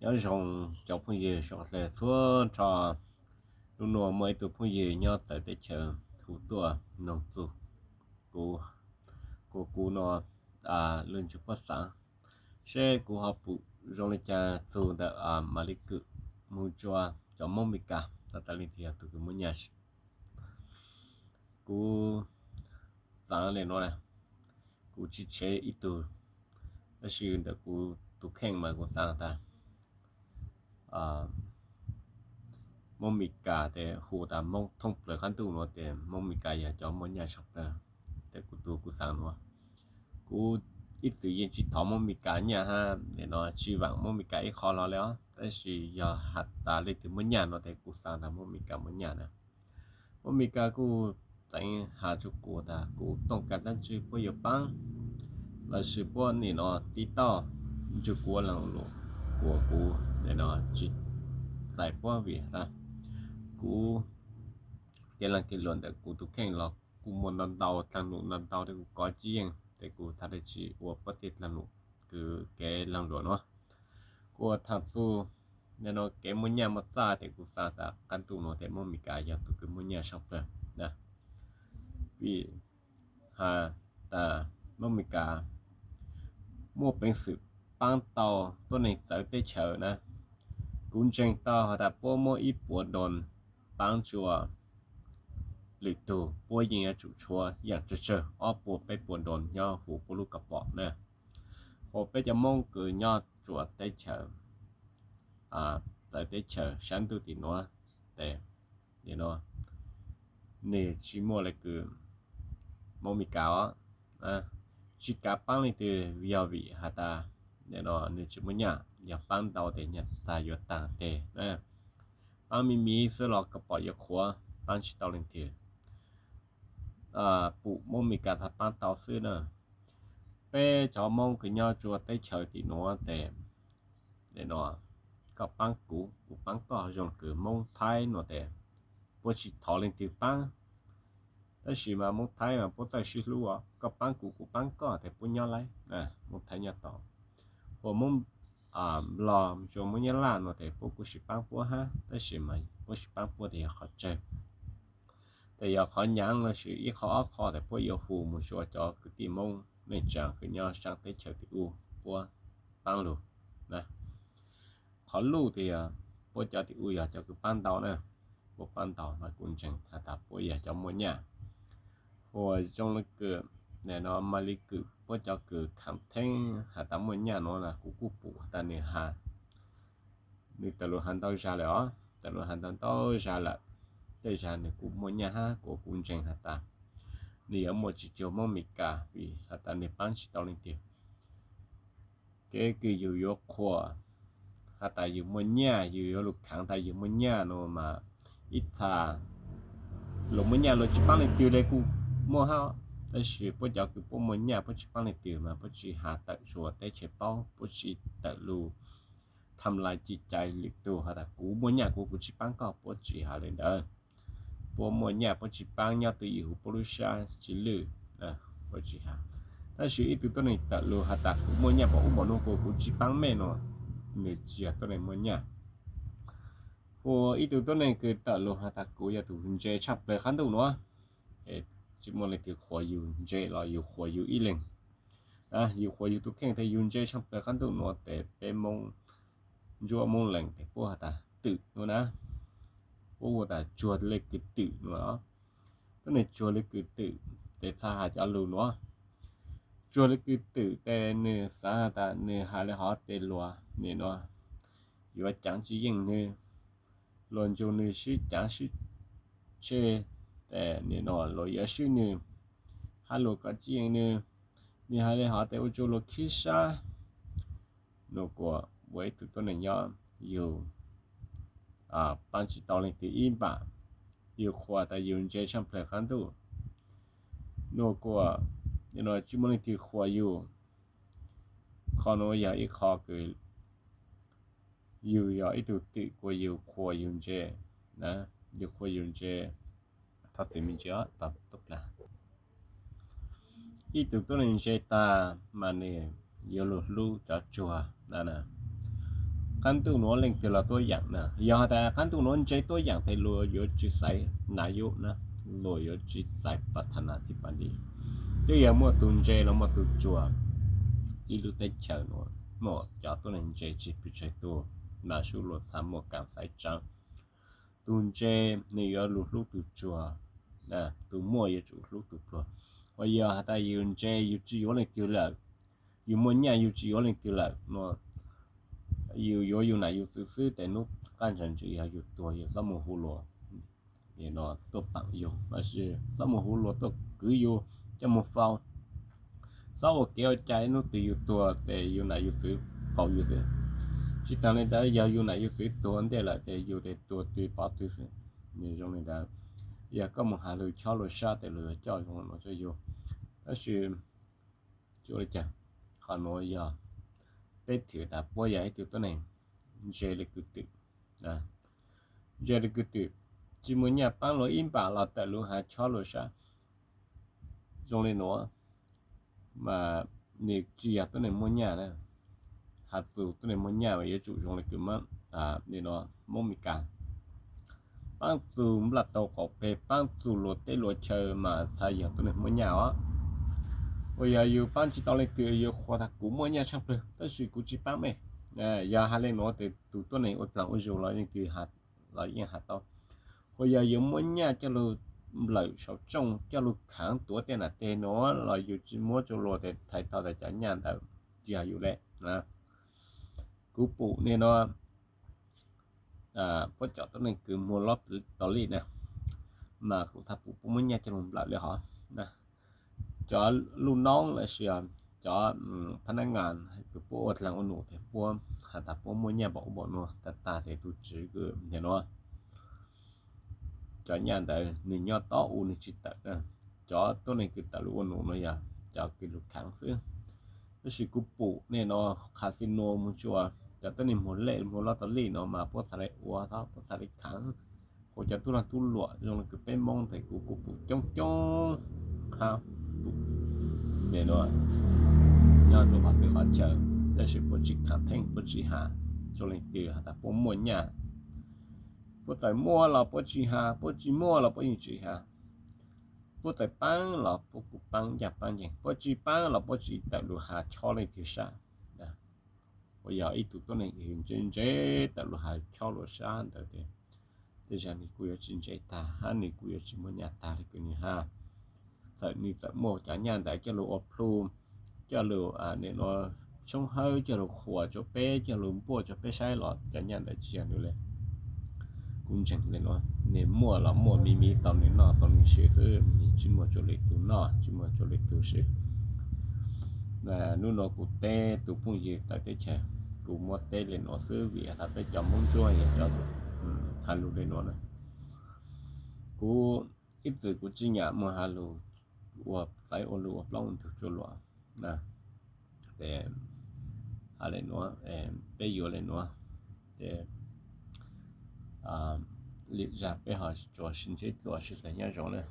Nyob zoo cov phooj ywg sawv daws txhua nrho. Hnub no muaj ib tug phooj ywg nyob txawv teb chaws hu tuaj nug txug kuv, kuv no lug ntsib puab xaav seb kuv ho pum zoo li cas txug ntawm Maam Lis Kwm moog tsua cov Moob Mes Kas tas tas leej twg yog tug kws muaj nyaj. Kuv xaav le nuav, kuv tsis tshev ib tug, tab sis ntawm kuv tus kheej mas kuv xaav tas Moob Mes Kas tes hu tas Moob thoob plawg qaab ntuj nuav tes Moob Mes Kas yog cov muaj nyaj tshaj plawg. Tes kuv tus kuv xaav nuav, kuv ib txwm yeej tsis thov Moob Mes Kas nyaj hab, nim no tsis vaam Moob Mes Kas ib qho los le os, tab sis yog has tas leej twg muaj nyaj nuav tes kuv xaav tas Moob Mes Kas muaj nyaj na. Moob Mes Kas kuj teev has rua kuv tas kuv tooj kas dlaab tsi puab yuav paab, lossis puab nim no tib tauj ntsug kuv ua laag lug kuas kuv nim no tsis txais puab vim tas kuv kev laag kev luam ntawm kuv tus kheej los kuj muaj ntau ntau dlaag lug ntau ntau tes kuv kov tsis yeej tes kuv txhad le tsis ua puab tej dlaag lug kws kev laag luam nuav. Kuv ua thaam txug nim no kev muaj nyaj muaj txaj tes kuv xaav tas qaab ntuj nuav tes Moob Mes Kas yog tug kws muaj nyaj tshaj plawg na. Vim has tas Moob Mes Kas muaj peev xwm paab tau tuab neeg txawv teb chaws na. Kuv ntseeg tau has tas puab muab ib puas doos paab tsua lwm tug, puab yeej yuav tsum tshuav yaam tsawg tsawg ob puas peb puas doos nyob huv puab lub kaus pom na. Huv peb cov Moob kws nyob tsua teb chaws, txawv teb chaws saab ntuj tim nuav tes, nim no nwg tsis muaj le kws Moob Mes Kas os, tsis kav paab leej twg yog vim has tas nim no nwg tsis muaj nyaj, yog paab ntau tes nyaj tag yuav taag teg. Paab me me xwb los kaus pom yuav qhuav, paab tsis tau leej twg. Pum Moob Mes Kas txhad paab tau xwb na. Peb cov Moob kws nyob tsua teb chaws tim nuav tes, nim no koj paab kuv, kuv paab koj, zoo kws Moob Thaib nuav tes puab tsis thov leej twg paab. Tab sis mas Moob Thaib mas puab txawj sib hlub os, koj paab kuv, kuv paab koj tes puab nyob laib, Moob Thaib nyob tau. Huv Moob Nplog tsua Moob Nyab Laj nuav tes puab kuj sib paab puab hab, tab sis mas puab sib paab puab tes yog qhov tsawg. Tes yog qhov nyaav lossis ib qho ob qho tes puab yuav hu moog tsua cov kwv tij Moob neej tsaa kws nyob saab teb chaws tim u puab paab lug na. Qhov luj tes yog puab cov tim u yog cov kws paab ntau na, puab paab ntau mas kuv ntseeg has tas puab yog cov muaj nyaj. Huv zoo le kws nim no Maam Lis Kwm puab cov kws khaam theeb has tas muaj nyaj nuav na, kuv kuj pum has tas nwg has, nwg tawm lug has ntau zag lawm os, tawm lug has ntau ntau zag lawm. Tej zag nwg kuj muaj nyaj hab, kuas kuv ntseeg has tas nwg yuav muaj tsis cuag Moob Mes Kas vim has tas nwg paab tsis tau leej twg. Kev kws yug yuav qhuas has tas yug muaj nyaj, yug yuav lug khaav tas yug muaj nyaj nuav mas ib txha luas muaj nyaj luas tsis paab leej twg le kuj muaj hab. Tab sis puab cov kws puab muaj nyaj puab tsis paab leej twg mas puab tsis has tawm tsua teb chaws paub, puab tsis tawm lug tham lais ci cai lwm tug has tas kuv muaj nyaj kuv, kuv tsis paab koj, puab tsis has le ntawd. Puab muaj nyaj puab tsis paab, nyob twj ywm huv puab lub sab tsis lwj, puab tsis has. Tab sis ib tug tuab neeg tawm lug has tas kuv muaj nyaj pom ub pom nuav kuas kuv tsis paab mej nuav, nwg tsis yog tuab neeg muaj nyaj. Huv ib tug tuab neeg kws tawm lug has tas kuv yog tug ntse tshaj plawg qaab ntuj nuav, tsis muaj leej twg qhuas yug ntse los yug qhuas yug ib leeg. Yug qhuas yug tug kheej tes yug ntse tshaj plawg qaab ntuj nuav tes peb Moob Ntsuab Moob Lees tes puab has tas twm nuav na. Puab hu tas tsuag le kws twm nuav. Tuab neeg tsuag le kws twm tes txhad has cov lug nuav. Tsuag le kws twm tes nwg xaav has tas nwg has le hov tes luas nim no yuav caav tsis yeej nwg, luas nrug nwg sib caav sib tseg, tes nim no luas yuav swb nwg, hab luas kov tsis yeej nwg, nwg has le hov tes ua rua luas khib sab. Nua kuas ua ib tug tuab neeg nyob yug paab tsis tau leej twg ib npam, yug qhuas tas yug ntse tshaj plawg qaab ntuj. Nua kuas nim no tsis muaj leej twg qhuas yug. Qhov nuav yog ib qho kws yug yog ib tug twm kuas yug qhuas yug ntse, yug qhuas yug ntse. Thov txim me ntsis, ib tug tuab neeg ntse tag mas nwg yuav lug hlub cov tsuag na. Qab ntuj nuav leej twg los tuab yaam na, yog has tas qab ntuj nuav ntse tuab yaam tes luag yuav tsi xaiv nayuk na, luag yuav tsi xaiv pab thab nas thib pab nti. Twb yog muaj tug ntse los muaj tug tsuag. Ib lub teb chaws nuav muaj cov tuab neeg ntse tsi pes tsawg tug, mas sub luag txha muaj kaam xaiv tsaa. Tug ntse nwg yuav lug hlub tug tsuag, tug muaj yuav tsum hlub tug pluag. Uas yog has tas yus ntse yus tsi yuav leej twg lawm, yus muaj nyaj yus tsi yuav leej twg lawm no, yus yuav yus nam yus txwv xwb tes nub qab ntsa ntsis yog yus tuag yus xob moog hu luas tuaj paam yug, lossis xob moog hu luas tuaj kwv yus coj moog faus. Xob ua kev ua cai nub twg yus tuag tes yus nam yus txwv faus yus xwb. Tsi taag le ntawd yog yus nam yus txwv tuag ntej lawm tes yus tes tuag twg pov twg xwb. Nwg zoo le ntawd, yog koj moog has lug chob lug sab tes luag yuav coj zoo no rua yug. Tab sis tsi ua le caag, qhov nuav yog peb thwm tas puab yog ib tug tuab neeg ntse le kwv twm, ntse le kwv twm, tsi muaj nyaj paab luag ib npaam los tawm lug has chob lug sab. Zoo le nuav mas nwg tsi yog tuab neeg muaj nyaj na. Has txug tuab neeg muaj nyaj mas yuav tsum zoo le kws Moob Mes Kas, paab txug nplaj tau qaum peg, paab txug luas teb luas chaw mas txhad yog tuab neeg muaj nyaj os. Uas yog yus paab tsi tau leej twg yus qhuas tas kuv muaj nyaj tshaaj plawg tab sis kuv tsi paab mej. Yog has le nuav tes tug tuab neeg ua dlaag ua zug los yeej has, los yeej has tau. Uas yog yus muaj nyaj coj lug nplawm saum tsooj coj lug khaav tuav tej nam teg nuav los yus tsi muab rua luas tes thaiv tau tas cov nyaj ntawd tsi yog yus le. Kuv pum niaj no puab cov tuab neeg kws muag lob tos lij na, mas kuv txhaj pum puab muaj nyaj coj lug nplawm le hov. Cov luj noob lossis cov phab nab ngas kws puab ua dlaag ua num tes puab has tas puab muaj nyaj npaum ub npaum nuav tag tag tes tug tswv kws nim no cov nyaj ntawd nwg nyob tob u nwg tsi tawm. Cov tuab neeg kws tawm lug ua num nuav yog cov kws lug khaav xwb. Tab sis kuv pum niaj no casino moog tsua, cov tuab neeg muag lej muag lob tos lij no mas puab txhad le ua tod, puab txhad le khaav. Ua cov tub laag tub luam zoo le kws peb Moob tes kuv kuj pum coob coob hab, pum nim no nyob rua qhov txhia qhov chaw, tab sis puab tsi khaav theeb, puab tsi has rua leej twg has tas puab muaj nyaj. Puab txawm muaj los puab tsi has, puab tsi muaj los puab yeej tsi has. Puab txawm paab los puab kuj paab ncaaj paab nceeg, puab tsi paab los puab tsi tawm lug has chob leej twg sab. Uas yog ib tug tuab neeg ntse ntse tawm lug has chob luas sab ntawd tes tej zag nwg kuj yuav tsi ntse tag hab nwg kuj yuav tsi muaj nyaj tag le kws nwg has. Txawm nwg txawm muaj cov nyaj ntawd coj lug ua plhu, coj lug nim no tshoob hawb, coj lug qhuas rua peb, coj lug npuaj rua peb saib los cov nyaj ntawd tsi yog nwg le. Kuv ntseeg le nuav, nwg muaj los muaj miv miv tau nwg noj tau nwg sw xwb, nwg tsi muaj tsua le tug noj, tsi muaj tsua le tug sw. Nub nua kuv teb tug phooj ywg tawm teb chaws, kuv muab teb le nuav xwb vim has tas peb cov Moob Ntsuab yog cov has lug le nuav na. Kuv ib txwm kuv tsi nyam muag has lug ua xaiv ua lug ua plaub ua ntug tsua luas. Tes has le nuav, peb yuav le nuav, tes lwm zag peb ho tsuas sib ntsib dlua sib tag nyob zoo na.